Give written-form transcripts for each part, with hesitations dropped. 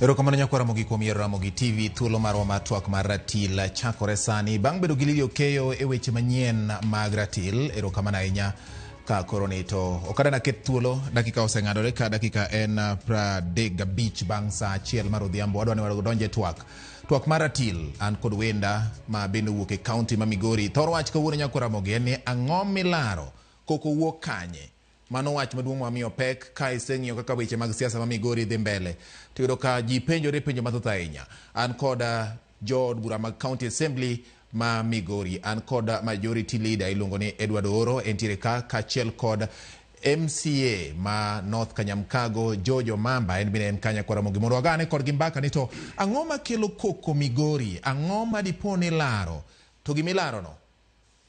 Erokamano nyakwara Ramogi kuom yiero Ramogi TV. Thuolo marwa mar twak mar ratil chakore sani. Bang' bedo gi Lily Okeyo e weche manyien mag ratil, erokamano ahinya ka koro ni to ok adana ket thuolo, dakika oseng'adore ka dakika en 35 bang' saa 1 mar odhiambo. Wadwa ni wadonj e twak. Twak mar ratil, an kod wenda ma bende owuok e kaunti ma Migori. Thor wach kawuono nyakwara Ramogi en ni ang'o milaro? Koko wuok kanye? Mano wach maduong' mamiyo pek ka iseng'iyo kaka weche mag siasa ma Migori dhi mbele. To iyudo ka ji penjore penjo mathoth ahinya. An kod jood bura mag County Assembly ma Migori. An kod majority leader iluongo ni Edward Ooro, entiere ka kaachiel kod MCA ma North Kanyamkago George Omamba, en bende en ka nyakwar Ramogi. Mondo wagane kodgi mbaka ni to ang'o makelo koko Migori? Ang'o ma dipo ni laro? To gimilarono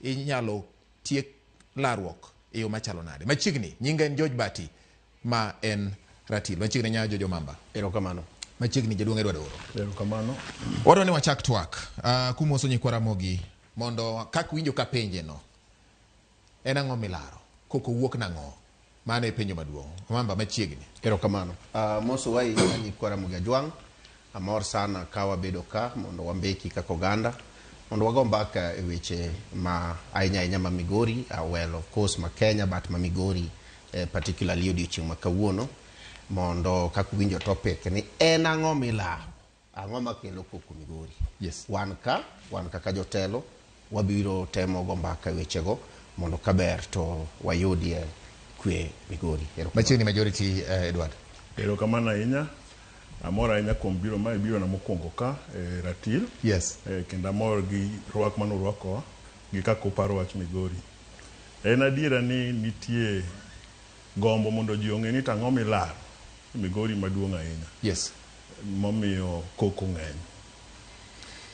inyalo tiek larruok e yo machalo nade? Machiegni, nyinga en George Bati ma en ratil. Machiegni nya Jojo Mamba. Erokamano. Machiegni jaduong' Edward Oro. Erokamano. Wadwa ni wachak twak kumoso nyikwa Ramogi mondo kaka winjo ka penje no en ang'o milaro? Koko wuok nang'o? Mano e penjo maduong'. Mamba machiegni. Erokamano. Moso wa ahinya nyikwa Ramogi Ajwang'. Amor sana ka wabedo ka mondo wambeki kaka oganda mondo wago mbaka e weche ma ahinya ahinya ma Migori, well of course ma Kenya but ma Migori particularly odiochieng' ma kawuono mondo kaka uwinjo topic ni en ang'o milaro? Ang'o makelo koko Migori? Yes. Wan ka, wan kaka jotelo wabiro temo go mbaka e wechego mondo kaber to wayudie kwe Migori. Erokamano. Machiegni majority Edward. Erokamano ahinya. Amor ahinya kuom biro mae biro na mokwongo ka e ratil. Yes. Kendo amor gi rwak mane urwakowa gi kaka uparo wach Migori. En adiera ni nitie gombo mondo ji ong'e ni to ang'o milaro Migori maduong' ahinya. Yes. Momiyo koko ng'eny.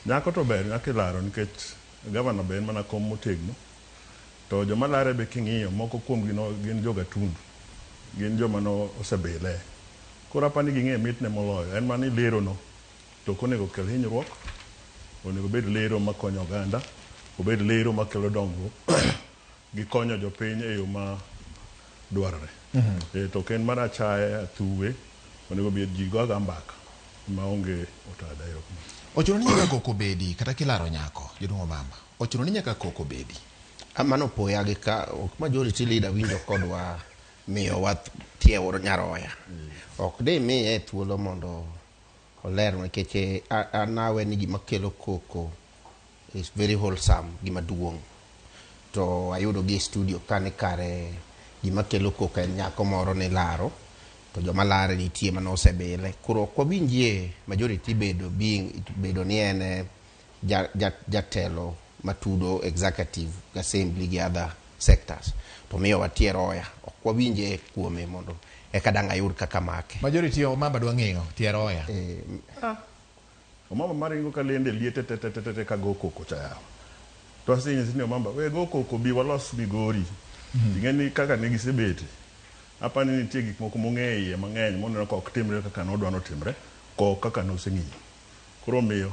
Nyako to ber nyako ilaro nikech gavana be en mana kom motegno. To joma lare be king'iyo moko kuom gi no gin jogatundu. Gin joma no osebile. Koro apani ging'e mitne moloyo. En mana ni lero no to ok onego kel hinyruok. Onego obed lero makonyo oganda. Obed lero makelo dongruok gi konyo jopiny e yo ma dwarore. To ok en mar achaya, athuwe. Onego bed ji go aga mbaka maonge otada. Erokamano. Ochuno ni nyaka koko bedi kata kilaro nyako, jaduong' Omamba. Ochuno ni nyaka koko bedi. Mano poya gi ka ok majority leader winjo kodwa miyowa tie nyaroya. Ok di miye thuolo mondo oler nikech an awe ni gima kelo koko is very wholesome, gima duong'. To ayudo gi e studio ka ni kare gima kelo koko en nyako moro ni laro to joma lare nitie mane osebile. Koro ok wawinjie majority bedo being bedo ni en jatelo matudo executive assembly gi other sectors to miyowa tie roya ok wawinje kuome mondo eka dang' ayud kaka make. Majority Omamba dwa ng'eyo tie roya. Omamba maringo ka lende liete te te te te ka go koko cha yawa. To asenyisi ni Omamba we go koko bi walos Migori. Ing'e ni kaka ne gisebete. Apani nitie gik moko mong'eyo iye mang'eny moneno ka ok timre kaka nodwa notimre ko kaka noseng'iyo. Koro omiyo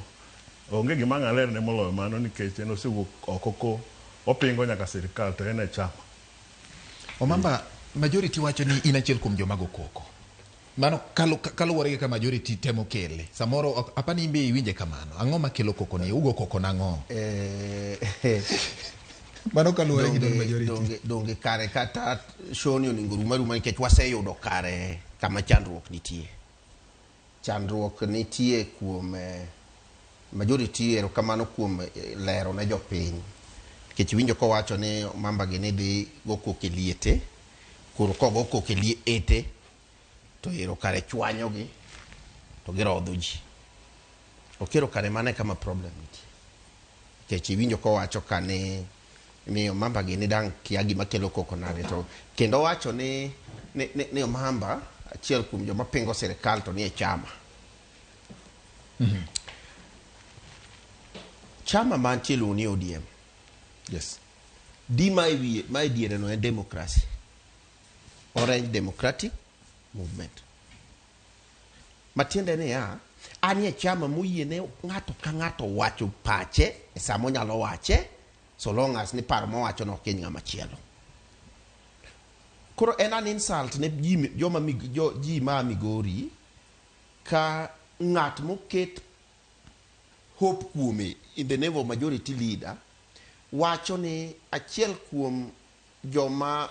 onge gima ang' alerne moloyo mano nikech en osewuok oko ko opingo nyaka sirikal to en e chama. Omamba, majority wacho ni in achiel kuom joma go koko. Mano kaluwore gi kaka majority temo kele. Samoro apani in be iwinje kamano. Ang'o makelo koko ni? Ugo koko nang'o? Mano kaluwore gi duond majority. Donge kare kata show ni onego rum aruma nikech waseyudo kare kama chandruok nitie. Chandruok nitie kuom majority erokamano kuom lero ne jopiny. Nikech iwinjo kowacho ni Omamba gi ni dhi go koko e liete. Koro kogo koko e liete to ero kare chwanyogi to girodho ji. Ok ero kare mano e kama problem nitie. Nikech iwinjo kowacho ka ni Omamba gi ni dang' kia gima kelo koko nade to kendo owacho ni ni Omamba achiel kuom joma pingo sirikal to ni e chama. Chama mantie iluongo ni ODM. Yes. D ma e wiye ma e diere no en democracy. Orange Democratic Movement. Matiende niya, an e chama moyie ne ng'ato ka ng'ato wacho pache e sama onyalo wache so long as ni paro mowacho no ok hiny ng'ama chielo. Koro en an insult ne ji joma ji ma Migori ka ng'at moket hope kuome in the name of majority leader wacho ni achiel kuom joma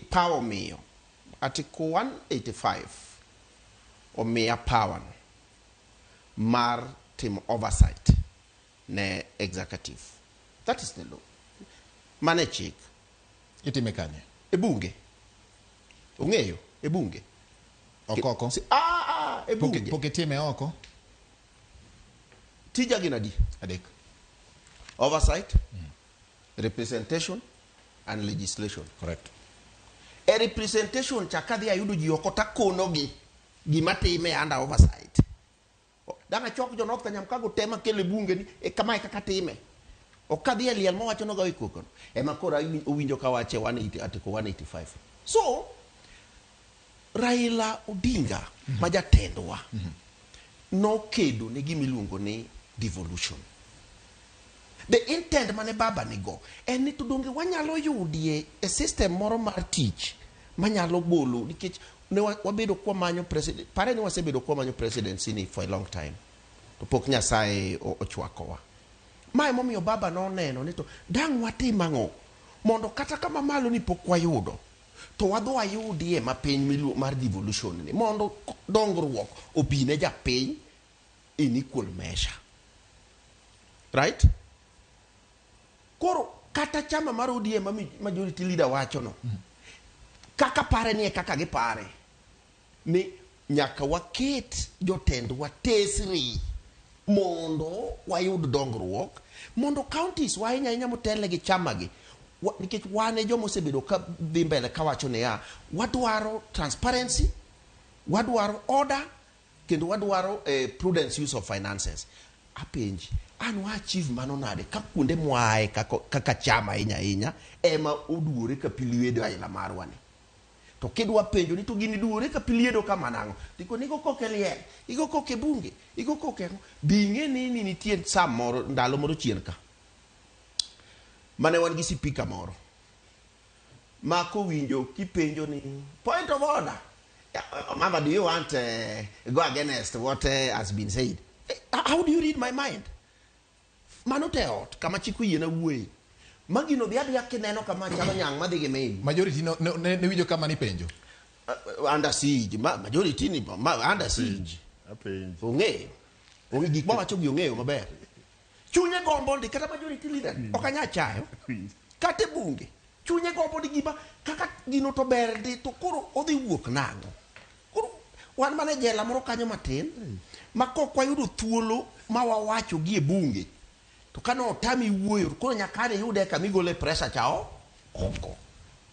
power omiyo article 185 omiya power no mar timo oversight ne executive. That is the law. Mane chik. Itime kanye? E bunge. Ong'eyo e bunge. Ok oko? E bunge. Pok itime oko? Tija gin adi? Adek. Oversight, representation and legislation. Correct. E representation cha kadhi ayudo ji oko takonogi gima time under oversight. Dang' achok jo North Kanyamkago te makelo e bunge ni e kamae kaka time. Ok kadhi e liel mawacho nogo e kokono. Ema koro owinjo kawache 180, article 185. So, Raila Odinga ma jatendwa nokedo ne gima iluongo ni devolution. The intent mane baba nigo en ni to donge wanyalo yudie e system moro mar tich manyalo golo nikech ne wabedo kwamanyo president, pare ni wasebedo kwamanyo presidency ni for a long time to pok Nyasaye ochwakowa. Ma emomiyo baba noneno ni to dang' watim ang'o mondo kata kama malo ni pok wayudo to wadhi wayudie mapiny mar devolution ni mondo dongruok obi ne japiny in equal measure. Right? Koro kata chama mar ODM ma majority leader wacho no, kaka pare ni e kaka gipare ni nyaka waket jotendwa tesri mondo wayud dongruok, mondo counties wa ahinya ahinya motelne gi chama gi, nikech wan e joma osebedo ka dhi mbele kawacho niya, wadwaro transparency, wadwaro order, kendo wadwaro prudence use of finances. Apenji, an wa achieve mano nade ka kuonde mwae kaka chama ahinya ahinya ema oduore ka pi lwedo aila marwa ni? To kidwa penjo ni to gini duore ka pi liedo kama nang'o? Tiko ni igo koko e liel, igo koko e bunge, igo koko e ang'o? Bi ing'e ni nitie sa moro, ndalo moro chien ka, mane wan gi sipika moro ma kowinjo kipenjo ni point of order, Mama, do you want go against what has been said? How do you read my mind? Mano te ot kama chik oyiena wuoye. Ma gino dhi adhiya kineno kama chalo nyang' madhi gi min. Majority no, no, ne winjo kama ni penjo. Under siege. Majority ni under siege. Apenjo. Ong'eyo. Ong'eyo gik mawacho gi ong'eyo maber. Chunye gombo ndi kata majority leader ok anyal chayo. Kata e bunge. Chunye gombo ndi gima kaka gino to ber ndi to koro odhi wuok nang'o. Koro wan mana e jela moro kanyo matin ma kok wayudo thuolo ma wawacho gi e bunge to kane otami wuoyo koro nyaka ne yude kama igole pressure cha oko.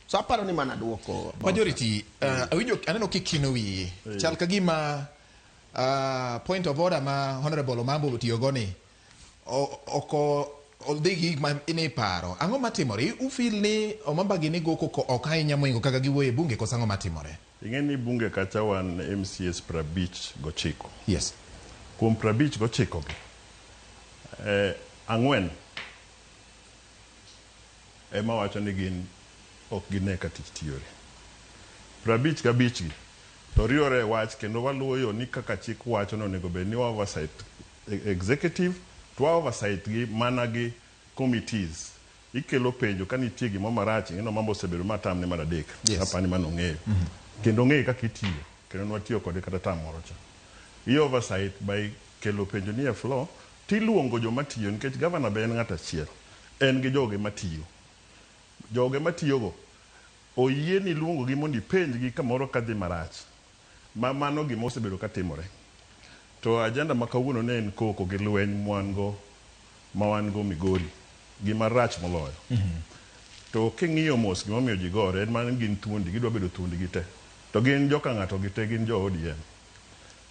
So aparo ni mana duoko. Majority, awinjo aneno kikino wiyi. Chal ka gima point of order ma Honorable Omambo otiyogo ni oko odhi gi gik ma ni paro. Ang'o matimore? Ufeel ni Omamba gi ni go koko ok ahinya mohingo kaka giwuoyo e bunge koso ang'o matimore? Ing'e ni bunge kacha wan MCAs 59. Yes. Kuom 59 gi, 4 ema wacho ni gin ok gine ka tich tiyore. 55 gi to riwore e wach kendo waluwo yo ni kaka chik wacho ni onego bed ni wa oversight executive to wa oversight gi mana gi committees. Ikelo penjo ka nitie gimoro marach, ing'e ni Omambo osebedo ma tamne mar adek. Yes. Apani mano ong'eyo. Kendo ong'eyo kaka itiyo, kendo nwatiyo kode kata tam moro cha. I oversight by kelo penjo ni e floor, tiluongo joma tiyo nikech governor be en ng'at achiel. En gi joge matiyo. Joge matiyogo, oyie ni luongogi mondo ipenjgi kamoro kadhi marach. Ma mano gima osebedo katimore. To agenda ma kawuono ne en koko gi lweny mwan go ma wan go Migori. Gima rach moloyo. To king'iyo mos gimomiyo ji gore en mana ni gin thuondi, gidwa bedo thuondi gi te. To gin joka ng'ato gi te gin jo ODM.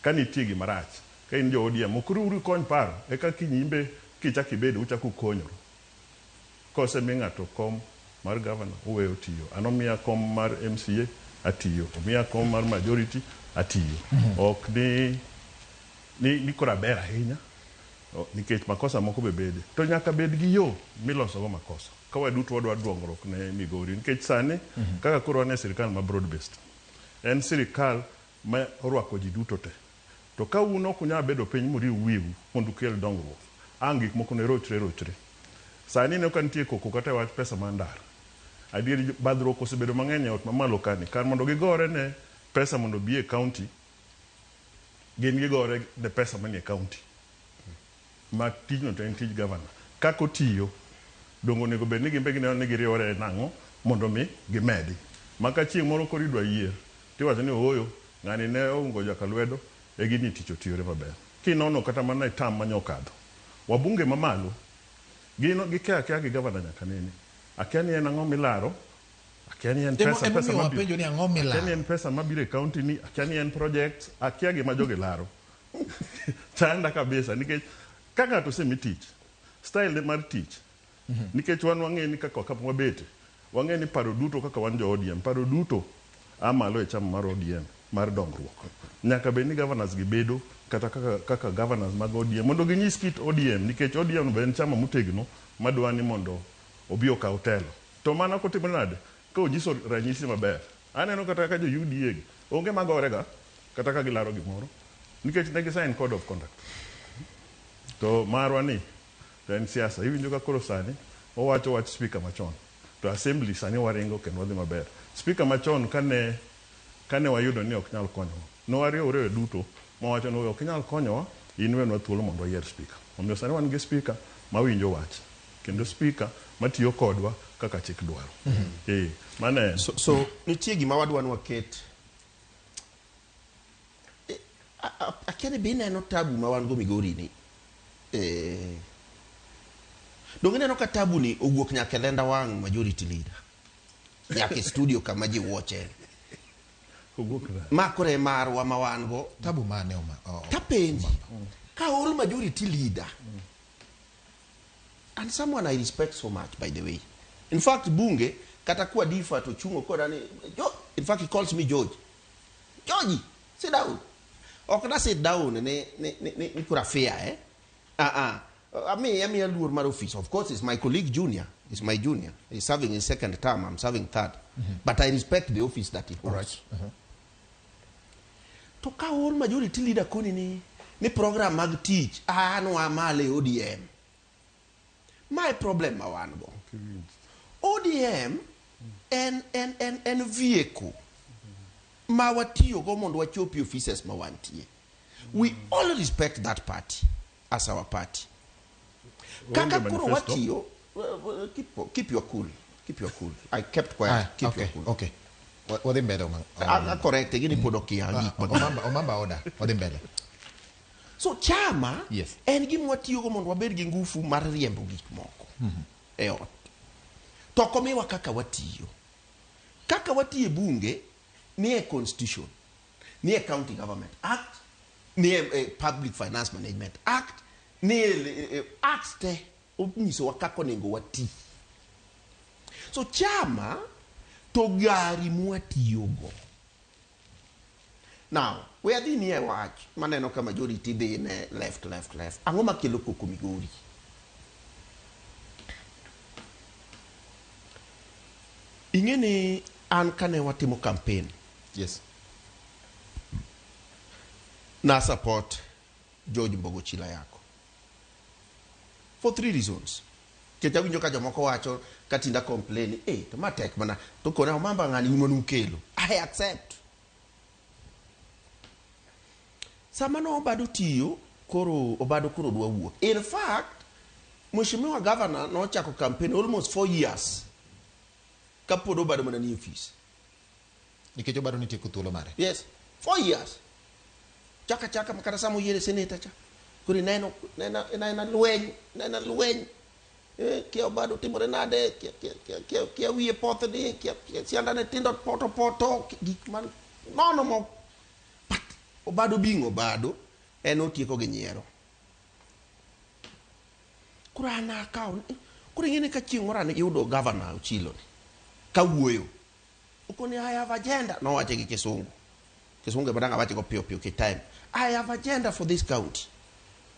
Ka nitie gima rach, ka in jo ODM, ok uru kony paro, eka kiny imbe kichak ibedo uchak ukonyoru. Kosemi ng'ato kom mar governor, uweyo tiyo. An omiya kom mar MCA, atiyo. Omiya kom mar majority, atiyo. Ok ni koro aber ahinya, nikech makosa moko be bede. To nyaka bed gi yo milosogo makosa. Ka waduto wadwa dongruok ne Migori. Nikech sani, kaka koro wan e sirikal ma broad based. En sirikal ma orwako ji duto te. To ka un ok unyal bedo piny muriw wiu mondo ukel dongruok, ang' gik moko ne rochre rochre. Sani ineno ka nitie koko kata e wach pesa mar ndara. Adieri badhruok osebedo mang'eny e ot mamalo kani. Kar mondo gigore ne pesa mondo obi e county, gin gigore ne pesa manie county. Ma tijno to en tij governor. Kaka otiyo, donge onego bed ni gin be gineno ni giriwore nang'o mondo mi gimedi. Ma ka chieng' moro koro idwa yier, tiwacho ni ooyo, ng'ani ne oungo jaka lwedo, e gini tich otiyore maber. Kinono kata mana e term mane okadho, wabunge mamalo, gin gike akeya gi governor nyaka nene. Akia ni en ang'o milaro, akia ni en pesa, pesa Emomiyo mabiro. wapenjo ni ang'o Akia ni milaro. en pesa mabiro e county ni, akia ni en project, akia gima jogi laro. Chanda kabisa nikech ka ng'ato osemi tich, style ne mar tich, nikech wan wang'e ni kaka kama wabete, wang'e ni paro duto kaka wan jo ODM, paro duto a malo e chama mar ODM mar dongruok. Nyaka bed ni governors gi bedo kata kaka, kaka governors mag ODM mondo ginyis kit ODM nikech ODM be en chama motegno madwa ni mondo obi okaw telo. To mano kotimore nade? Ka onyiso ranyisi maber. Aneno kata ka jo UDA gi onge magore ga kata ka gilaro gimoro nikech ne gi sign code of conduct. To marwa ni to en siasa. Iwinjo ka koro sani owacho wach speaker machon. To assembly sani waringo kendo wadhi maber. Speaker machon kane wayudo ni ok nyal konyowa, ne wariwore duto mawacho ni ok inyal konyowa, in wenwa thuolo mondo wayier speaker. Omiyo sani wan gi speaker mawinjo wach kendo speaker matiyo kodwa kaka chik dwaro. Eh, mano en. So nitie gima wadwa ni waket. Akia ni be ineno tabu ma wan go Migori ni. Donge ineno ka tabu ni owuok nyaka e lenda wang' majority leader. Nyaka e studio kama ji wuoche. Owuok nade? Ma koro e marwa ma wan go. Tabu mane oma? Tapenji. Ka all majority leader. And someone I respect so much, by the way. In fact, bunge, kata kwa difa to chungo koda ni, in fact, he calls me George. Georgie, sit down. Ok na sit down ni kura fear, eh? Ami luor mar office. Of course, it's my colleague junior. It's my junior. He's serving his second term. I'm serving third. But I respect the office that he holds. To ka all majority leader koni ni program mag tich, an wa malo e ODM. My problem ma wan go. ODM en vehicle ma watiyogo mondo wachopi offices ma wantie. We all respect that party as our party. Kaka Onge koro manifesto. watiyo, keep your cool. Keep your cool. I kept quiet. Keep your cool. Okay. Wadhi mbele A correct, gini pod okia gik ma- Omamba order. Wadhi mbele. So chama Yes. en gima watiyogo mondo wabed gi ngufu mar riembo gik moko e ot. To ok omiwa kaka watiyo. Kaka watiyo e bunge ni e constitution, ni e County Government Act, ni e Public Finance Management Act, ni e acts te onyisowa kaka onego wati. So chama to gari mwatiyogo. Now, we adhi ni e wach maneno ka majority dhi ne left, left, left. Ang'o makelo koko Migori? Ing'e ni an kane watimo campaign, Yes. na support George Mbogo Chila Yako. For 3 reasons. Nikech awinjo ka jomoko wacho ka tinda complain, to ma tek mana, to kona Omamba ng'ani un mane ukelo. I accept. Sama no Obado tiyo, koro Obado koro dwa wuok. In fact, Mheshimiwa Governor nochako campaign almost 4 years kapod Obado mana ni office. Nikech Obado nitie thuolo mare. Yes, 4 years. Chaka chaka makata sama oyiere senator cha. Koro ineno, nena, nena lweny, nena lweny. Kia Obado timore nade, kia wiye pothni, kia sianda ne tindo poto poto, gik man nono mo. But Obado being Obado, en otieko gi nyiero. Koro an akawo, koro ing'e ni ka chieng' moro an yudo governor Ochilo ni, kawuoyo, okoni I have agenda, nowache gi Kisungu. Kisungu ema dang' awache go piyo piyo ki time. I have agenda for this county.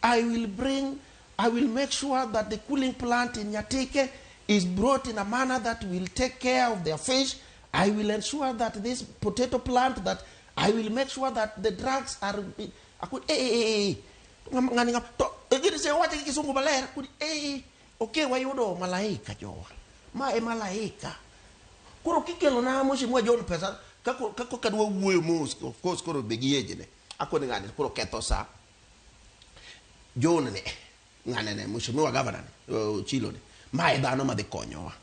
I will make sure that the cooling plant in Nyatike is brought in a manner that will take care of their fish. I will ensure that this potato plant, that I will make sure that the drugs are... Akoni eh eh eh ng'ani ng'ama to gini se owacho gi kisungu maler akoni eh okay wayudo malaika jowa. Ma e malaika. Koro kikelo na Mheshimiwa John pesa kako kako kadwa wuoyo mos of course koro be gi age ne. Akoni ng'ani koro ketho sa. John ne ng'ane ne Mheshimiwa governor ne Ochilo ne ma e dhano madhi konyowa.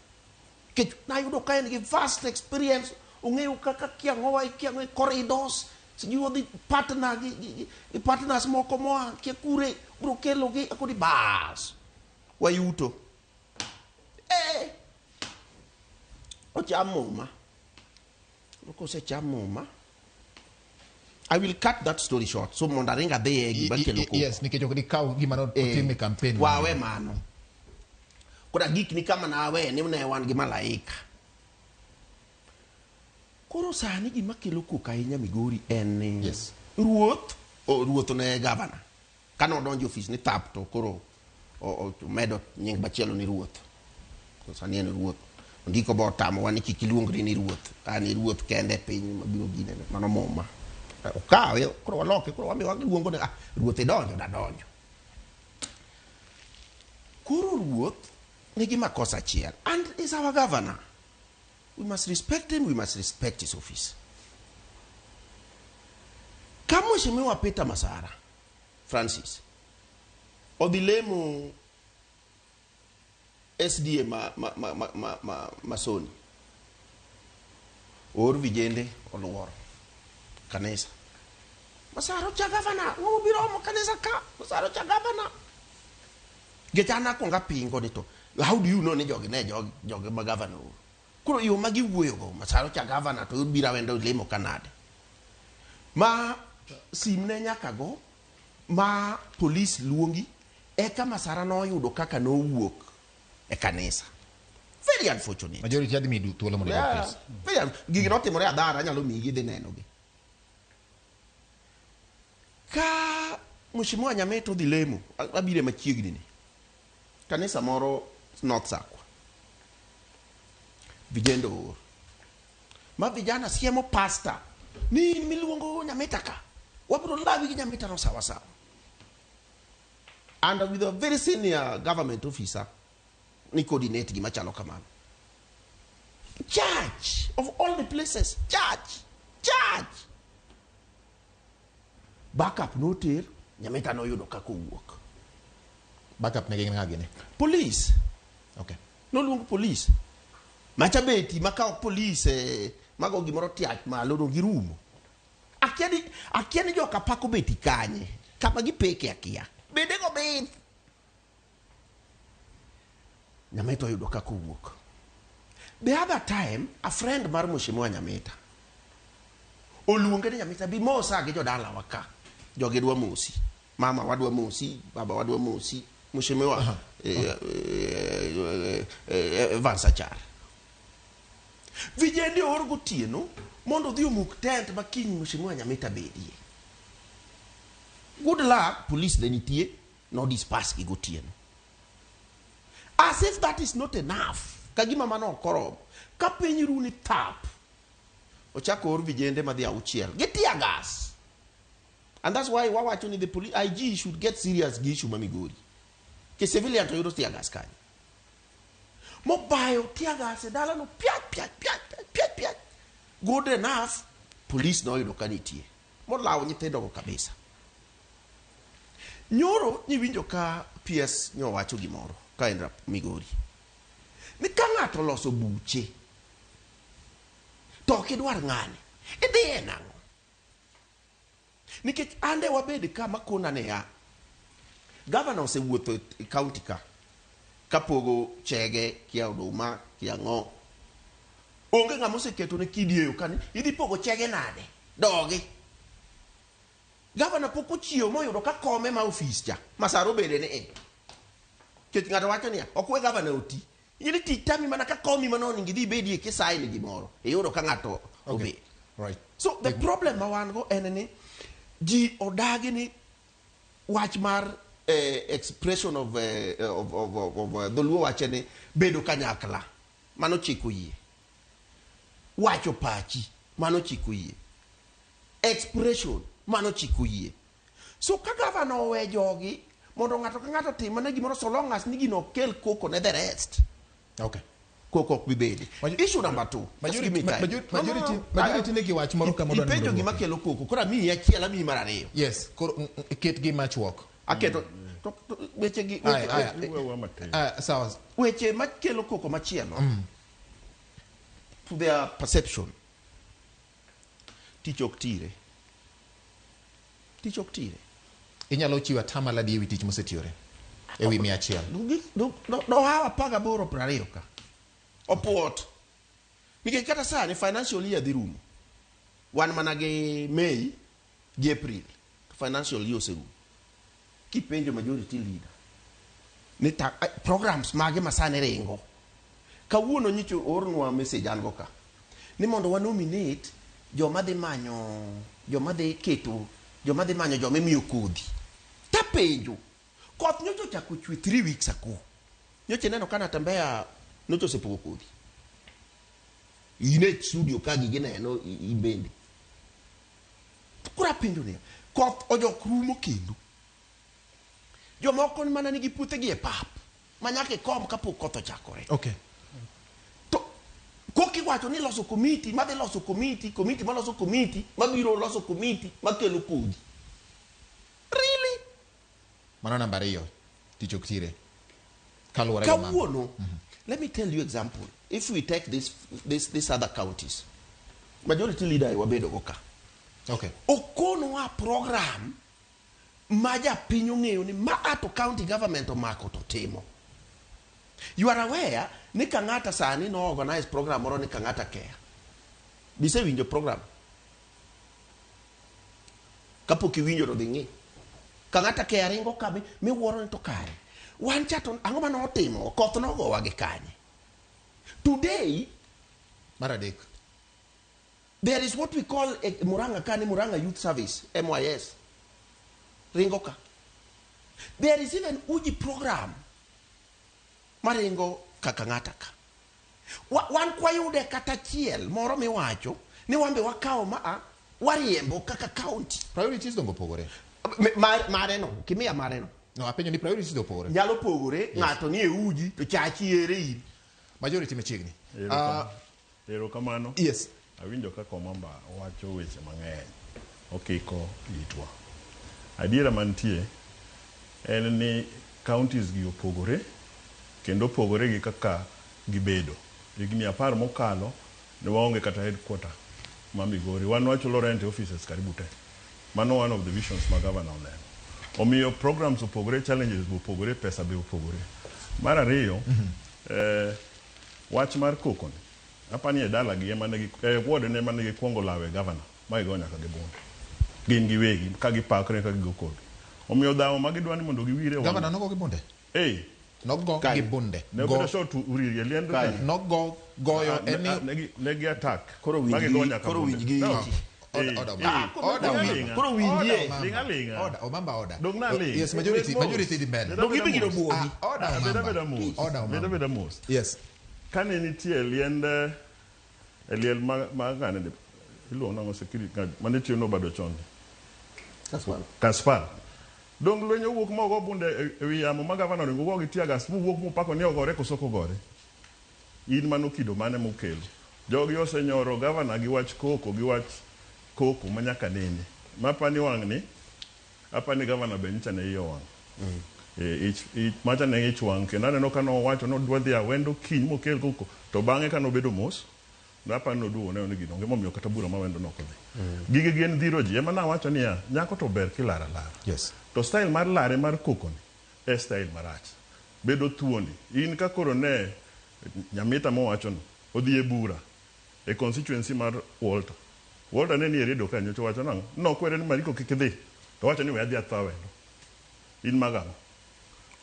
Nikech nayudo ka en gi vast experience, ong'eyo kaka kiang'owa kiang'o e corridors, sijui odhi partner gi, gi, gi partners moko moa kia kure, bro kelo gi, akoni bas, wayuto. Eh, ocham muma. Kosecham muma, I will cut that story short. So mondo aring adhiye gima kelo koko. Yes, nikech ok dikaw gima notim e campaign. Wawe mano. Koro agik ni kama nawe ni ne wan gi malaika. Koro sani gima kelo koko ahinya Migori en ni Yes. ruoth, oh, ruoth ne gavana. Kane odonjo e ofis ni thap to koro omedo nying machielo ni ruoth. To sani en ruoth. Ondiko bo otamowa ni kik iluongri ni ruoth. An e ruoth kende e piny mabiro gine. Mano muma. Okawe, koro waloke, koro wamiyo waluongo ni ah, ruoth idonjo, dadonjo. Koro ruoth nigi makosa achiel and is our governor. We must respect him, we must respect his office. Ka Mheshimiwa Peter Masara Francis odhi lemo SDA ma, ma, ma, ma, ma, ma, Masoni, oor vijende oluoro kanisa. Masara cha gavana, ng'ama biro omo kanisa ka, Masara cha gavana. Nikech an akwongo apingo ni to how do you know ni jogi ne jogi, jogi ma gavana ooro? Koro yo ma giwuoyogo, Masara cha gavana to ubiro awendo lemo ka nade? Ma sim ne nyaka go, ma polis luongi, eka Masara noyudo kaka nowuok e kanisa. Very unfortunate. Majority adhi miyi thuolo mondo idwok Yeah. please. Very gigi notimore adhara, anyalo miyi gidhi nenogi. Ka Mheshimiwa Nyameta odhi lemo, abire machiegni ni. Kanisa moro North Sakwa. Vijende oor. Ma vijana siemo pastor ni in miluongo Nyameta ka. Wabiro lawi gi Nyameta no sawa sawa. And with a very senior government officer ni coordinate gima chalo kamano. Church of all the places, church, church. Backup noter, Nyameta noyudo kaka owuok. Backup ne gin ng'a gini? Police, Okay. noluong police. Macha beti maka ok police mago gimoro tiach malo no girumo. Akia ni akia ni joka pako beti kanye. Kama gipeke akia. Bede go bith. Nyameta oyudo kaka owuok. The other time, a friend mar Mheshimiwa Nyameta oluonge ni Nyameta bi mosa gi jodalawa ka. Jogi dwa mosi. Mama wadwa mosi, baba wadwa mosi. Mheshimiwa Evans Achar. Vijende oor gotieno mondo odhi omuk tent ma kiny Mheshimiwa Nyameta bedie. Good luck, police ne nitie, no disperse gi gotieno. As if that is not enough, ka gima mano ok oromo, ka piny ru ni thap, ochako or vijende madhi auchiel gi tear gas. And that's why wawacho ni the police IG should get serious gi issue ma Migori. Ke civilian to yudo tear gas kanyo. Mobayo tear gas e dalano piach piach piach piach piach piach. Good enough, police noyudo ka nitie. Molawo nyithindogo kabisa. Nyoro niwinjo ka PS nyowacho gimoro ka en Migori. Ni ka ng'ato oloso buche to ok idwar ng'ani, idhiye nang'o? Nikech ande wabed ka makona niya, gavana osewuotho e county ka kapogo chege kia oduma kia ang'o. Onge ng'ama oseketo ne kidi e yo kani idhi pogo chege nade? Dogi. Gavana pok ochiewo moyudo ka kome ma ofis cha Masara obede ni e. Nikech ng'ato wacho niya, ok we gavana oti. Ing'e ni tich tami mana ka komi mano onego idhi ibedie kisaini gimoro. Iyudo ka ng'ato obet. Right. So the problem ma wan go en ni ji odagi ni wach mar expression of dholuo wache ni bedo kanyakla mano chik oyie. Wacho pachi mano chik oyie. Expression mano chik oyie. So ka gavana owe jogi mondo ng'ato ka ng'ato otim mana gimoro, so long as ni gino ok kel koko ne the rest, koko ok bi bede. Issue number two. Just give me time. No, no, no. Majority nigi wach moro ka modwa ni Ipenjo mondo gima oduoki. kelo koko, koro amiyi achiel, amiyi mar ariyo. Yes, koro ket gi machuok. Aketo to weche gi Aya, aya. Iwewa matin. Ah, sawa. Weche makelo koko machielo, to their perception, tich ok tire, tich ok tire. Inyalo chiwo atamalo adi ewi tich mosetiyore ewi 100? Dohaw 18 20 ka opuot, nikech kata sani financial year dhi rumo, wan mana gi May gi April to financial year oserumo. Kipenjo majority leader ni ta, programs mage ma sani ringo kawuono, nyicho oornwa message an go ka ni mondo wa nominate joma dhi manyo, joma dhi keto, joma dhi manyo, joma imiyo kodhi. Tapenjo, koth nyocha ochako chwe 3 weeks ago, nyocha ineno ka Natembeya nyocha osepogo kodhi? In e studio ka gigi neno in bende. Koro apenjo niya, koth ojok rumo kendo jomoko mana nigi puothegi e pap ma nyaka ikom kapok koth ochakore. To kokiwacho ni loso komiti madhi loso komiti, komiti maloso komiti mabiro loso komiti makelo kodhi, really? Mano namba ariyo, tich ok tire kaluwore gi mama. Kawuono, let me tell you example. If we take this other counties, majority leader wabedo go ka, okonowa program ma japiny ong'eyo ni ma ato county government omako to timo. You are aware ni Kang'ata sani no organize program moro ni Kang'ata Care. Bisewinjo program? Kapok iwinjo to dhi ng'i Kang'ata Care ringo ka miwuoro ni to kare wan cha to ang'o mane otimo, koth nogowa gi kanye today? Mar adek. There is what we call a Murang'a ka ni Murang'a Youth Service, MYS, ringo ka. There is even Uji program maringo kaka ng'ata ka. Wan kwayude kata achiel moro miwacho ni wan be wakawo ma a wariembo kaka county. Priorities dongo opogore. Mare no kimiya mare no. No, apenjo ni priorities do opogore. Nyalo pogore. Ng'ato ni e uji to chachi ere in. Majority machiegni. Erokamano. Yes. Awinjo kaka Omamba wacho weche mang'eny, okiko itwa. Adiera mantie en ni counties gi opogore kendo opogore gi kaka gibedo. Higni 10 mokalo ne waonge kata headquarter ma Migori. Wan wachulo rent e offices karibu te. Mano one of the visions ma governor oneno. Omiyo programs opogore, challenges be opogore, pesa be opogore. Mar ariyo, wach mar koko ni, apani e dalagi ema negi, e ward ne ema negi kuongo lawe governor, ma gigo nyaka gi bunde. Gin giwegi, ka gipakre ka gigo kodgi. Omiyo dhawo ma gidwa ni mondo giwire wang'. Gavana nogo gi bunde. Eh, Nogo Kanye? gi bunde. Ne Go, obedo shot Uriri e liend Kanye? nogo goyo Ah, en ni ne gi attack. Koro Ma winj gigo gi- nyaka koro bunde. winj gi No. iti. Order, Eh, order, eh, Omamba. Order, ling' Omamba. aling'a. Koro winjie. Order, Omamba. Ling' aling'a. Order, Omamba, order. Dong' naling'. Yes, majority, Bed mos. majority dhi mbele. Bed Dong' abeda ibiro mos. buogi. Ah, order, Ah, bed Omamba. abeda mos. Order, Bed Omamba. abeda mos. Yes. Kane nitie e liend e liel ma ng'ane ni iluongo nang'o, security guard mane tiyo nobado chon. Kaswal. Kaspar. Dong lweny owuok ma ogo bunde e wi yamo ma gavana oringo go gi tear gas mowuok mopako ni ogore koso ok ogore. In mano kido mane mokelo? Jogi osenyoro gavana gi wach koko, gi wach koko ma nyaka nene. Mapani wang' ni apani gavana be nyicha ne iye owang'. E, ich, macha ne ich wang' kendo aneno ka nowacho nodwa dhi Awendo kiny mokel koko, to bang'e ka nobedo mos napani noduogo neno ni gino onge momiyo kata bura ma Awendo nok odhi. Gigi gin dhiro ji ema nawacho niya, nyako to ber kilaro alara. To style mar lare mar koko ni e style marach. Bedo thuondi. In ka koro ne Nyamita mowacho ni odhi e bura e constituency mar Walter. Walter ne ni e redio ka nyocha wacho nang'o? Nokwere ni Mariko kik idhi. To wacho ni we adhi atho Awendo. In mag ang'o?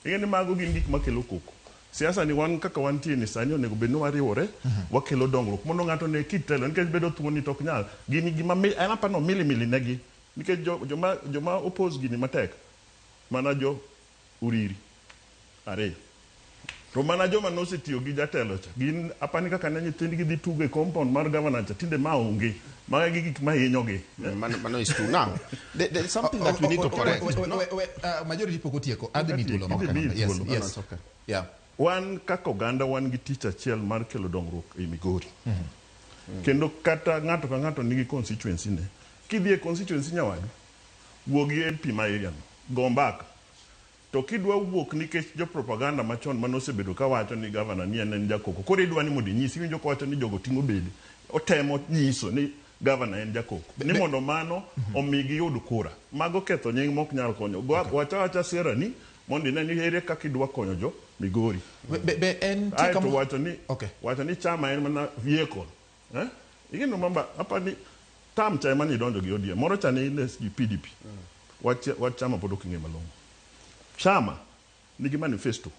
Ing'e ni mago gin gik makelo koko. Siasa ni wan kaka wantie ni sani onego bed ni wariwore, wakelo dongruok mondo ng'ato ne kit telo, nikech bedo thuoni to ok nyal. Gini gima an aparo ni milimili negi nikech joma oppose gini matek mana jo Uriri ariyo. To mana joma nosetiyo gi jatelo cha, gin apani kaka ne nyithindgi dhi tugo e compound mar governor cha, tinde ma onge. Mago e gik ma hinyogi. Mano is true. Now, there is something that we need to correct. Wait, majority pok otieko. Adhi mi thuolo Idhi miyi moko. Yes, thuolo. No, yes. it's okay. Yeah. Wan kaka oganda wan gi tich achiel mar kelo dongruok e Migori. Kendo kata ng'ato ka ng'ato nigi constituency ne. Kidhi e constituency nyawadu, wuo gi MP ma area no, go mbaka. To kidwa wuok nikech jo propaganda machon manosebedo kawacho ni gavana ni en jakoko. Koro idwa ni mondo inyisi, iwinjo kowacho ni jogo ting'o bede. Otemo nyiso ni gavana en jakoko. Ni mondo mano omi giyud kura. Mago ketho nying mok nyal konyo. Go wacha awacha sera ni mondo ine ni ere kaka idwa konyo jo Migori. Be en tie Aeto wacho ni wacho ni chama en mana vehicle. Eh? Igeno mamba apa ni tam cha ema ni idonjo gi ODM. Moro cha ni in e PDP. Wach chama pod ok ing'e malong'o. Chama nigi manifesto.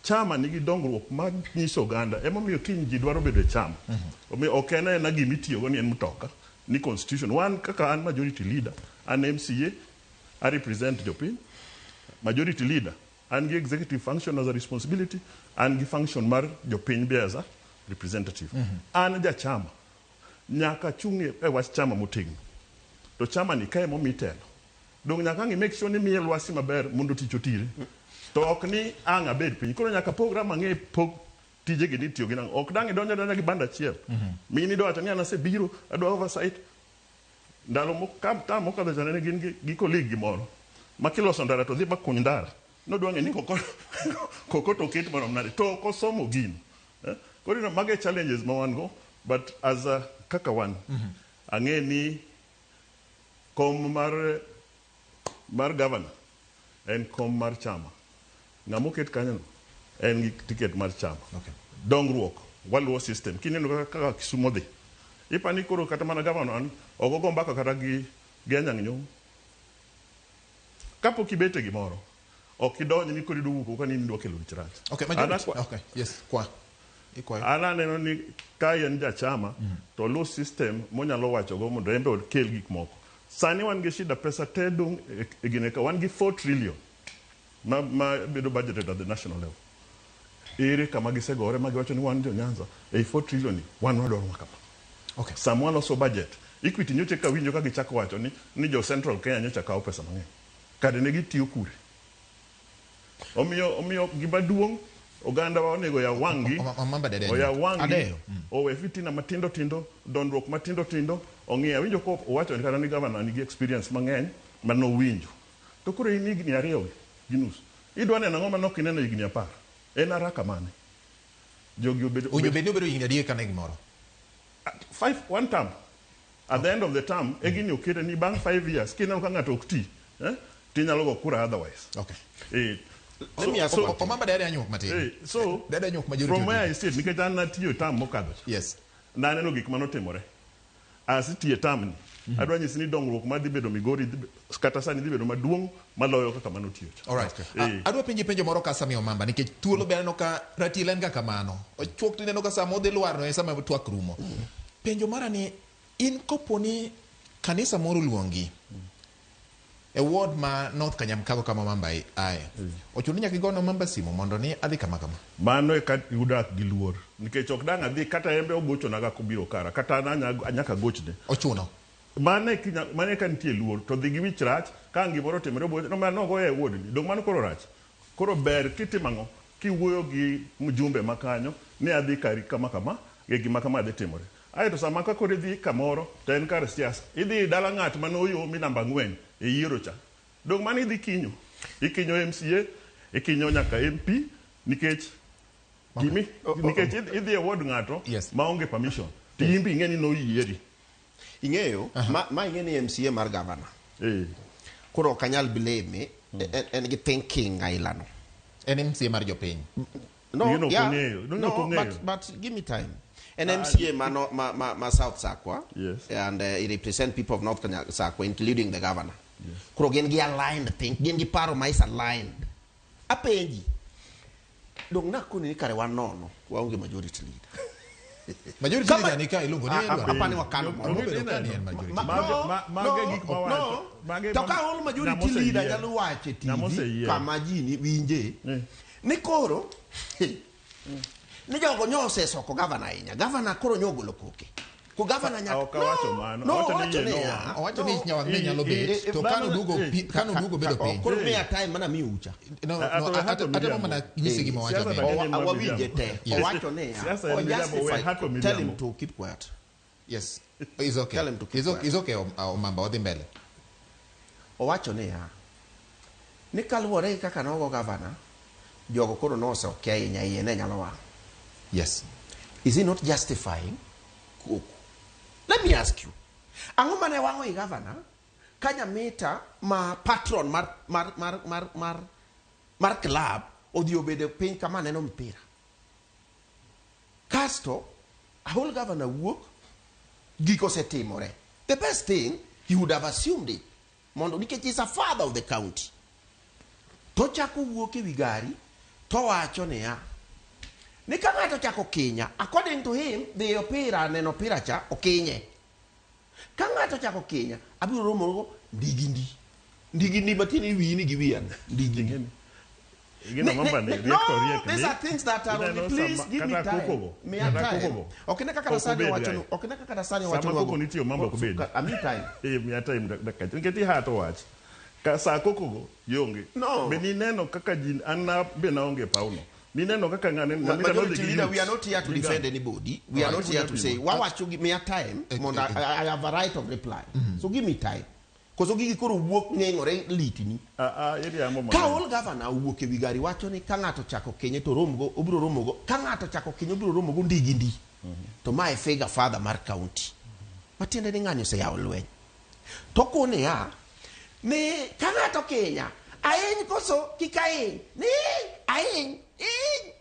Chama nigi dongruok ma nyiso oganda. Emomiyo kiny ji dwaro bedo e chama. Omiyo ok en aena gima itiyogo ni en mtoka, ni constitution. Wan kaka an majority leader, an MCA, I represent jopiny. Majority leader, an gi executive function as a responsibility, an gi function mar jopiny be as a representative. An jachama, nyaka chung' e wach chama motegno. To chama ni ka emomi telo. Dong nyaka ang' i make sure ni miye lwasi maber mondo tich otire. To ok ni ang' abed piny. Koro nyaka pogra mang'e pog tijegi ni itiyo gi nang'o. Ok dang' idonjo adonja gi band achiel. Mini idwa wacho ni an asebiro, adwa oversight. Ndalo tam mokadho cha ne gin gi colleague gi moro. Ma kiloso ndara to dhi ba kuny ndara. Nodwa ng'e ni koko to oket marom nade. To ok osomo gino. Eh? Koro ineno, mago e challenges ma wan go. But as a, kaka wan, ang'e ni kom mar governor en kom mar chama. Ng'ama oket kanyo no en gi ticket mar chama. Dongruok waluwo system. Kineno kaka Kisumo dhi. Ipani koro kata mana governor an ok ogo mbaka kata gi Anyang' Nyong'o. Kapok ibet e gimoro, ok idonj ni koro idwa wuok oko ni idwa kelo wich rach. Okay, An majority. Okay, yes, kwa. Ikwayo. An aneno ni ka en jachama to oluw system monyalo wachogo mondo en be okel gik moko. Sani wan gi shida pesa te dong' e gine ka wan gi 4 trillion ma bedo budgeted at the national level. Ere kama gisegore ma giwacho ni wan jo Nyanza ei 4 trillion ni wan wadwaro ma kama. Sama waloso budget, Equity nyocha ka winjo ka gichako wacho ni jo Central Kenya nyocha kawo pesa mang'eny. Kare ne gitiyo kure? Omiyo gima duong' oganda wa onego oyaw wang'gi Omamba dede. oyaw wang'gi Adeyo. owe fitina matindo tindo dondruok matindo tindo ong'i awinjo ko owacho ni kata ni gavana nigi experience mang'eny manowinjo to koro in higni 2 gi nus idwa neno ang'o manok ineno higni 10 en haraka mane jogi obedo Owinjo bed ni obedo higni adek kane gimoro. Five, one term at the end of the term e gini okete ni bang' 5 years kineno ka ng'ato ok ti tinyalo go kura otherwise. Let me ask one thing. Omamba dede anyuok matin. So Dede anyuok majority. From where I sit, nikech an natiyo e term mokadho cha, naneno gik manotimore asetiyo e term ni adwa nyisi ni dongruok madhi bedo Migori kata sani dhi bedo maduong' maloyo kaka manotiyo cha. Alright. Adwa penji penjo moro ka Sami Omamba nikech thuolo be aneno ka ratil en ga kamano. Ochuok tineno ka sama odhi lwar no e sama twak rumo. Penjo mara ni in kopo ni kanisa moro oluongi e ward ma North Kanyamkago kama Omamba aye. Ochuno ni nyaka igone Omamba simu mondo ni adhi kama kama. Mano e ka udak gi luor nikech ok dang' adhi kata embe ogochonaga kobiro kara kata an nyaka gochne. Ochuno. Mano e ka nitie luor to dhi gi wich rach ka ang' gimoro otimore obo no mano ogoya e ward ni dong' mano koro rach koro ber kitimo ang'o kiwuoyo gi mjumbe ma kanyo ni adhi kari kama kama e gima kama dhi timore aeto sama ka koro idhi kamoro to en kar siasa idhi dala ng'at manoyomi namba 4 e yiero cha dong' mano idhi kinyo ikinyo MCA ikinyo nyaka MP nikech nikech idhi e ward ng'ato maonge permission to in be ing'e ni noyieri. Ing'eyo ma ing'e ni MCA mar governor koro ok anyal blame en gi thinking aila no. En MCA mar jopiny. No, Gino ok yeah. ong'eyo. No, No, ok ong'eyo. but give me time. An MCA ma, no, ma South Sakwa and he represent people of North Kanya Sakwa, including the governor. Koro gin gi aligned think, gin gi paro ma is aligned. Apenji, dong' nakoni ni kare wan nono, waonge majority leader. Majority Kama- leader ni ka iluongo ni Ah, idwaro. ah, apani wakano Moro. Obedo ka ni en majority. Ma- Mage- no, mage no, gik mawacho. no. Mage To ma- ka all majority ng'ama oseyier. leader nyalo wacho e Ng'ama TV oseyier. kama ji ni winje Eh. ni koro ni jogo nyo osesoko gavana ahinya gavana koro nyo ogolo koke ko gavana nyaka Ok awacho mano. no, Awacho ni owacho iye niya nowang'. Owacho ni no. nyawang' ne nyalo bet eh, to dhano- kano duogo kano duogo bedo piny. Koro miya time mana miyo ucha No, Ah, no, to we hato atemo miriambo. mana nyisi gima owacho Siasa ni. bende- en Awinje miriambo. te Yes. owacho niya Siasa en miriambo, we justify- hato tell him miriambo. to keep quiet. Yes. It's okay. Tell him to keep It's okay, quiet. it's okay Omamba wadhi mbele. Owacho niya ni kaluwore gi kaka nogo gavana jogo koro noseoke ahinya iye ne nyalo wang'. Yes. Is he not justifying koko? Let me ask you, ang'o mane wang'o i gavana ka Nyamita ma patron mar mar mar mar mar mar club odhi obedo piny kama neno mpira kasto ahol gavana wuok gik osetimore. The best thing he would have assumed it mondo nikech is a father of the county to chako wuok ewi gari to wacho niya ni ka ng'ato chako kinya, according to him, dhi opira neno opira cha okinye. Ka ng'ato chako kinya abiro romo go ndigindi ndigindi matiende wiyi ni gi wiya ndigindi. Gino mamba ni No, riek to riek these ni. are things that are Ineno only, please give me kata time. kokogo, Miya kata time. kokogo. Ok ne kaka Ok Dasani obed owacho yaye. no, ok ne kaka Dasani Sama owacho no. koko nitie Omamba ok bedi. Ami time. Eh, miya time dakika achiel. Nikech ihato wach. Ka sa kokogo ionge. No. Be nineno kaka ji an na be naonge e pawno. Nineno kaka ng'ane Nyamita nodhi Majority gi leader, we youths. are not here to Gi defend gang. anybody. We are not here to say wawacho gi miya time mondo I have a right of reply. So give me time. Koso gigi koro wuok ng'eng'ore litni. Ah, ah, iriambo Ka mang'eny. all governor owuok ewi gari wacho ni ka ng'ato chako kinye to romgo obiro romogo ka ng'ato chako kinye obiro romogo ndigi ndi. To mae figure father mar county. Matiende ni ng'ani oseyawo lweny. To koniya ni ka ng'ato kinya ahiny koso kik ahiny ni ahiny iny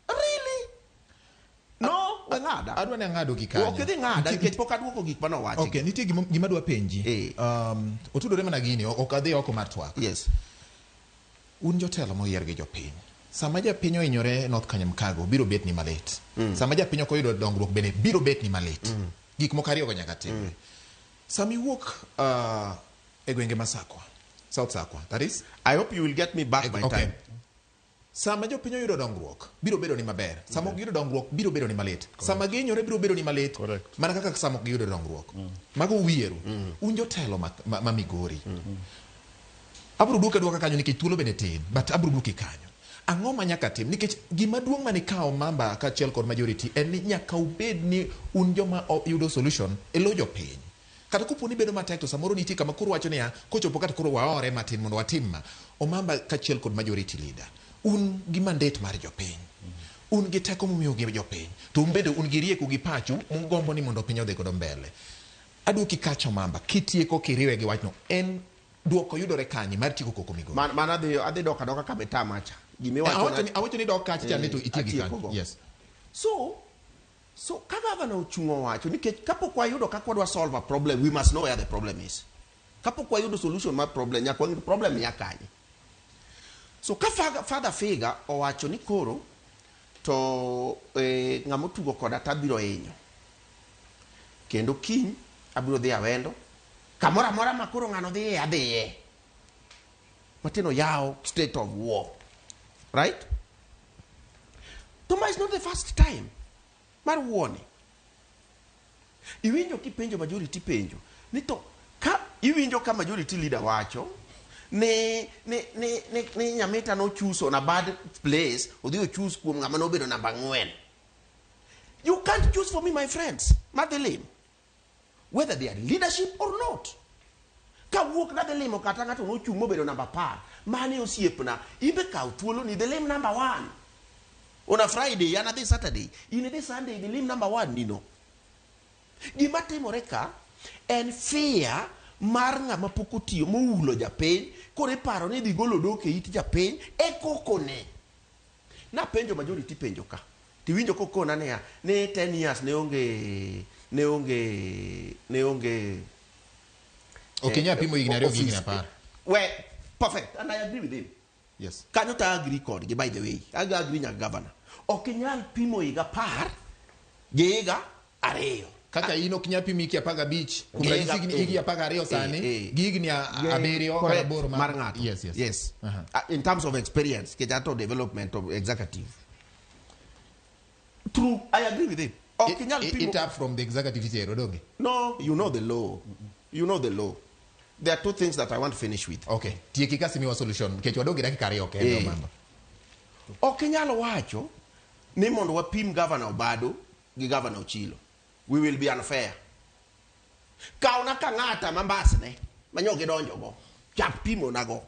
really no we ng'ada. Adwa ni ang'ado gi kanyo. Ok idhi ng'ada nikech pok aduoko gik mane owachi. Okay, nitie gima adwa penji. Eh. Otudore mana gini, ok adhi oko mar twak. Yes. Un jotelo moyier gi jopiny. Sama japiny ohinyore North Kanyamkago biro bet ni malit. Sama japiny ok oyudo dongruok bende biro bet ni malit. Gik moko ariyogo nyaka timre. Sama iwuok e gwenge ma Sakwa, South Sakwa, that is? I hope you will get me back by Okay. time. Sama jopiny oyudo dongruok biro bedo ni maber. Sama ok giyudo dongruok biro bedo ni malit. Sama gihinyore biro bedo ni malit. Correct. Mana kaka sama ok giyudo dongruok. Mago uwieru. Un jotelo ma Migori. Abiro duoke aduoka kanyo nikech thuolo bende tin, but abiro duoki kanyo. Ang'o ma nyaka tim? Nikech gima duong' mane ikawo Mamba kaachiel kod majority en ni nyaka ubed ni un joma yudo solution e lo jopiny. Kata kopo ni bedo matek to samoro nitie kama koro wacho niya, kochopo kata koro waore matin mondo watim ma. Omamba kaachiel kod majority leader, un gi mandate mar jopiny. Un gi teko momiyo gi jopiny. To un bende un gi rieko gi pachu mugombo ni mondo piny odhi godo mbele. Aduoki kacha Omamba, kitieko kiriwe gi wachno, en duoko yudore kanye mar tieko koko Migori? Man adhi dok adoka kama itama cha. Gima iwacho na- Awacho ni dok kacha cha ni to itieki atieko kanyo. go. Yes. So ka governor ochung' owacho nikech kapok wayudo kaka wadwa solve a problem, we must know where the problem is. Kapok wayudo solution mar problem, nyaka wang'e problem ya kanye. So ka father figure owacho ni koro to ng'ama otugo koda to abiro hinyo. Kendo kiny abiro dhi Awendo. Kamoro amora ma koro ng'ano dhiye, adhiye. Matin oyawo state of war. Right? To ma is not the first time mar war ni. Iwinjo kipenjo majority penjo ni to ka iwinjo ka majority leader wacho ni Nyamita no choose on a bad place, odhi o choose kuom ng'ama nobedo namba 4. You can't choose for me, my friends. Madhi limo. Whether they are leadership or not. Kawuok nadhi limo kata ng'ato nochung' mobedo namba 10. Mane osiepna, imbe kaw thuolo ni dhi lim namba 1. On a Friday, an adhi Saturday. In idhi Sunday, dhi lim namba 1 nino. Gima timore ka en fear mar ng'ama pok otiyo moulo japiny, koro iparo ni idhi golo odok e it japiny e kokone. Napenjo majority penjo ka. Tiwinjo kokona niya, ni 10 years ne onge Ok inyal pimo higni 2 gi higni 10. We, perfect, and I agree with him. Yes. Kanyo ta agree kodgi, by the way. I agree nyaka governor. Ok inyal pimo higa 10 Gi higa 2. Kaka in ok nyal pimi hiki 15 kuom Gi ranyisi higa- higni 12 sani gi higni 7 kata Correct, 8 mar ng'ato. Yes, yes. Yes. Aha. In terms of experience, kech ato development of executive. True, I agree with him. Ok inyal pimo. It up from the executive itero donge. No, you know the law. You know the law. There are two things that I want to finish with. Okay. Tieki kasi miwa solution nikech wadong' gi dakika 2 kende Omamba. Ok inyal wacho ni mondo wapim Governor Obado gi Governor Ochilo. We will be unfair. Kawna Kang'ata ma mbasne manyo gidonjo go. Chak pimo nago.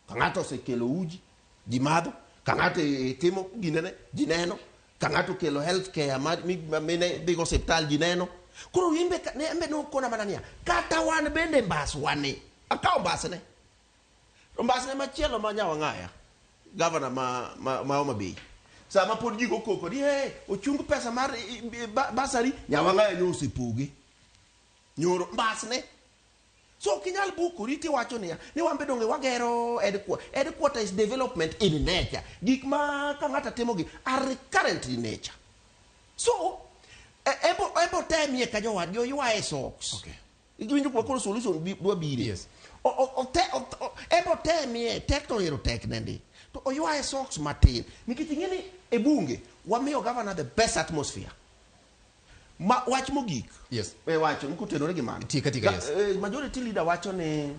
Kang'ata osekelo uji, ji madho. Kang'ata timo ginene, ji neno. Kang'ata okelo health care ma mine dhigo osiptal ji neno. Koro imbe ne embe nokona mana niya, kata wan bende mbaswa ni. Akawo mbasne. To mbasne machielo ma Nyawang'aya, governor ma Homa Bay. Sama pod ji go koko ni hey, ochung pesa mar basari, Nyawang'aya nyo osepoge. Nyoro mbasne. So ok inyal bukori tiwacho niya, ni wan be donge wagero headquarter. Headquarter is development in nature. Gik ma ka ng'ato timogi are recurrent in nature. So, embo temie ka jowadgi oywaye socks. Okay. Iwinjo kuma koro solution dwa bire. Yes. Embo temie, tek to ero tek nende. To oywaye socks matin. Nikech ing'e ni e bunge, wamiyo governor the best atmosphere. Ma wach mogik. Yes. Wacho ni kotenore gi mano. Tika, tika, yes. Majority leader wacho ni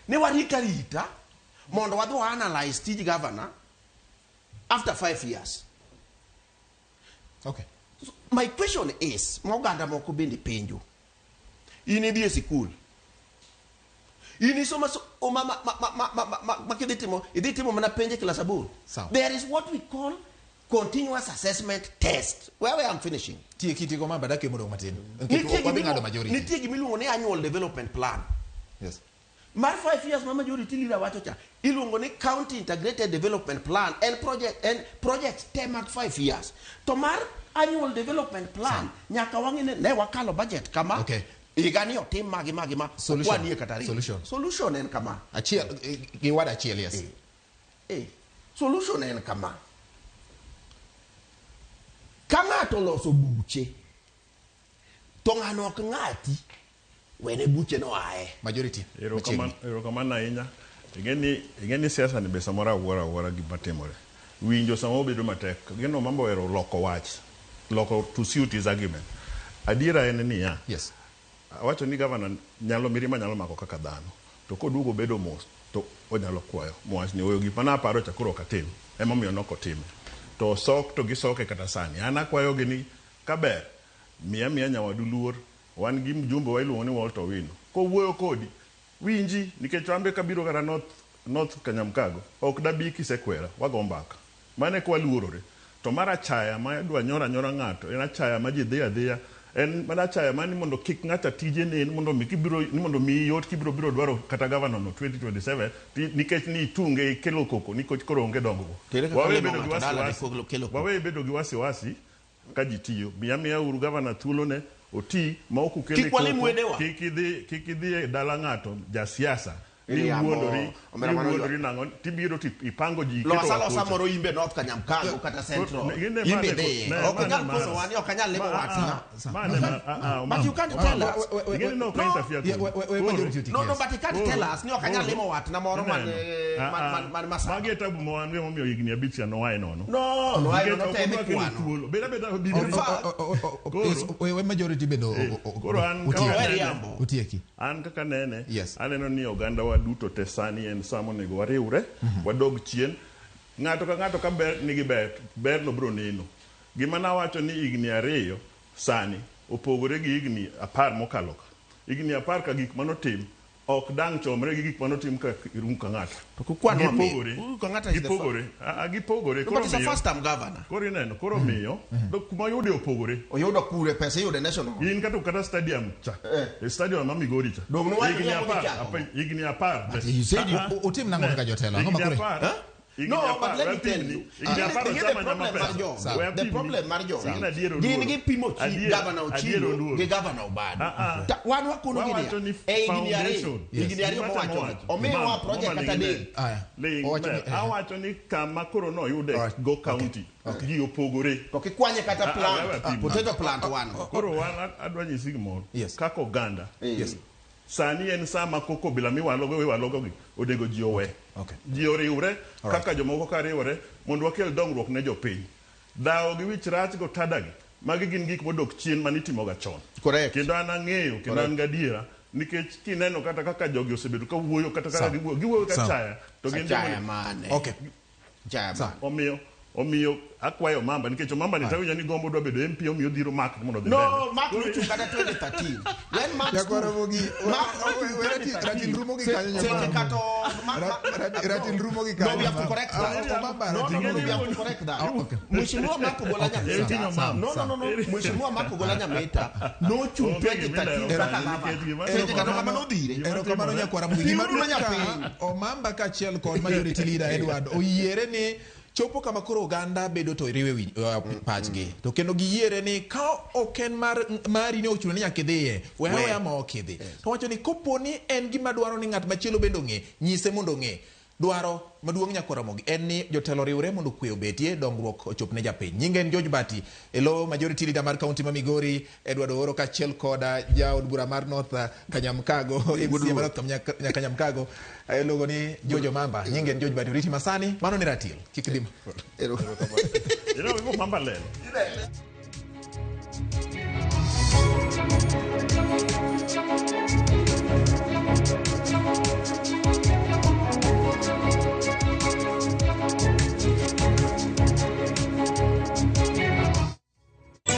warita rita mondo wadhi wa analyze tij governor after 5 years. Okay. So, my question is, ma oganda moko bende penjo. In idhi e sikul. In isomo ma kidhi timo, idhi timo mana penje klas 8. Sawa. There is what we call continuous assessment test. Where I am finishing. Tieki tieko ma badake modong' matin. Nitie Wadhi ng'ado majority. Nitie gimiluongo ni annual development plan. Yes. Mar 5 years ma majority leader wacho cha, iluongo ni county integrated development plan en project te mag 5 years. To mar annual development plan nyaka wang'i ni ne wakalo budget kama. Okay. Higa ni otim magi magi ma. Solution. Kwanie kata ariyo. Solution. Solution en kama. Achiel, gi wad achiel, yes. Solution en kama. Ka ng'ato oloso buche, to ng'ano ok ng'ati, wene buche no ae. Majority. Erokamano ahinya. Ing'e ni siasa ni be samoro awuora gima timore. Winjo sama obedo matek. Gino mambo ohero loko wach. Loko to suit his argument. Adiera en niya. Yes. Awacho ni governor nyalo mirima nyalo mako kaka dhano. To koduogo bedo mos to onyalo kwayo. Mowach ni oyo gik mane aparo cha koro ok atim. Emomiyo nok otime. To sok to gisoke kata sani. An akwayogi ni kaber miya miya nyawadu luor. Wan gi mjumbe wa iluongo ni Walter Owino. Kowuoyo kodi, winji nikech wan be kabiro kata North Kanyamkago, ok dabi kisekwera, wago mbaka. Mano e kwa luorore. To mar achaya ma idwa nyora nyora ng'ato, en achaya ma ji dhi adhiya, en mana achaya ma ni mondo kik ng'ato tije nen, mondo mi kibiro, ni mondo mi yot kibiro biro dwaro kata governor no 2027, nikech ni itunge ikelo koko, nikech koro onge dongruok. Tere kaka Wawe lemo bedo gi ng'ato dala wasiwasi. ne kelo koko. Wawe bedo gi wasiwasi ka ji tiyo. Miya miya uru governor thuolo ne oti ma ok ukele Kik walim koko. wedewa. Kik idhi e dala ng'ato ja siasa. Iriambo. Iwuondori, Omera mano iwuondori nang'o, tibiro ti ipango ji, Losa iketo losa wakocha. moro imbe North Kanyamkago kata Central. Gine Imbe mane dhi. ne, Ok mane inyal mara. koso wani, ok anyal limo watna. Mane ma, But you can't tell us. Ingeni no No. interfere Yeah, kodi. we Koro. majority No, no, yes. but you can't tell us. Ni ok anyal limo watna moro Ineno. man Masaba. Magi e tabu ma wan go emomiyo higni 5 cha noae nono. No, no, Nikech no, ok teme odwa kelo kwano. thuolo. Bed abeda In fact, We majority bende Koro an kaka nene. Riambo. utieki. An kaka nene, Yes. aneno ni oganda wa duto te sani en sama onego wariwre, wadog chien. Ng'ato ka ng'ato ka ber nigi ber, ber no biro neno. Gima nawacho ni higni 2 sani opogore gi higni 10 mokalo ka. Higni 10 ka gik manotim ok dang' chomre gi gik manotim ka Irungu Kang'ata. To kukwano wa Gipogore. Irungu Kang'ata is the Gipogore. Gipogore. No, Koro but he's a miyo- first time governor. Koro ineno, koro miyo, to kuma oyude opogore. Oyudo kure, pesa iyude national. In kata stadium cha. E stadium ma Migori cha. Dong' nowacho Higni ni 10, chako. higni 10. You said you utim nang'o kaka jotelo? Ang'o Higni makore? 10. Higni No, apar, but let me we tell apimni. you. Higni Ing'e- apar ing'e the ochama nyama problem mar pesa. jogi. We The apimni. problem mar jogi. Ing'e adier Gin oluoro. gipimo chi Adier- gavana adier Ochilo oluoro. gi gavana Obado. Ah, ah. Wan wakono gi Wawacho niya, ni e higni ariyo, foundation. higni ariyo Gima mowacho temo ni, wacho. omiwa Mama, project mama kata ling' adek. Aya. Ling' Owacho ni- ber. Awacho ni kama koro noyude Alright. go county ji opogore. To kikwanye kata Ah, ah, plant, wewe pim. potato plant wan go. Koro wan adwa nyisi gimoro. Yes. Kaka oganda. Yes. Sani en sama koko bila miwalogo iwalogo gi onego ji owe. Okay. Ji oriwre kaka jomoko ka riwore mondo wakel dongruok ne jopiny. Dhawo gi wich rach go tadagi magi gin gik modok chien manitimoga chon. Correct. Kendo an ang'eyo kendo an gadiera nikech kineno kata kaka jogi osebedo ka wuoyo kata kaka Sawa. giwuoyo giwuoyo ka Sawa. chaya to gin Achaya joma mane. Okay. Achaya Sawa. mane. omiyo omiyo akwayo Mamba nikech Omamba ni tawinjo ni gombo dwa bedo MP omiyo odhiro Mark mondo odhi No, mbele. Mark nochung' kata 2013. When Mark Nyakwar stood- Ramogi, Mark nochung' we- ratil rumo gi kanyo, Seche Nyakwar. kato Ratil rumo gi No, kanyo. we have to correct that. Ah, Omamba, No, no, ratil no, rumo we gi have kanyo. to correct that. Ah, okay. Mheshimiwa Mark Ogola Nyamita. Sawa, sawa. No, no, no, no. Mheshimiwa Mark Ogola Nyamita nochung' Onge 2013 gima kaka ilero, gavana. nikech gima Seche kato timore- kama nodhire. Gima Erokamano timore- nyakwar Ramogi. Gima Piuru duong' ka nyapiny. Omamba kaachiel kod majority leader Edward oyiere ni chopo kama koro oganda bedo to riwe pachgi to kendo giyiere ni ka ok en mar mari ni ochuno ni nyaka idhiye we We. aweya ma ok idhi to wacho ni kopo ni en gima dwaro ni ng'at machielo bende ong'e nyise mondo ong'e dwaro maduong' nyakwar Ramogi en ni jotelo riwre mondo kwe obetie dongruok ochop ne japiny nyinge en George Bati elo majority leader mar kaunti ma Migori Edward Oworo kaachiel kod jaod bura mar North Kanyamkago MCA mar North Kanyamkago iluongo ni George Omamba nyinge en George Bati oriti masani mano ni ratil kik dhi mabor. Ero Mamba lelo.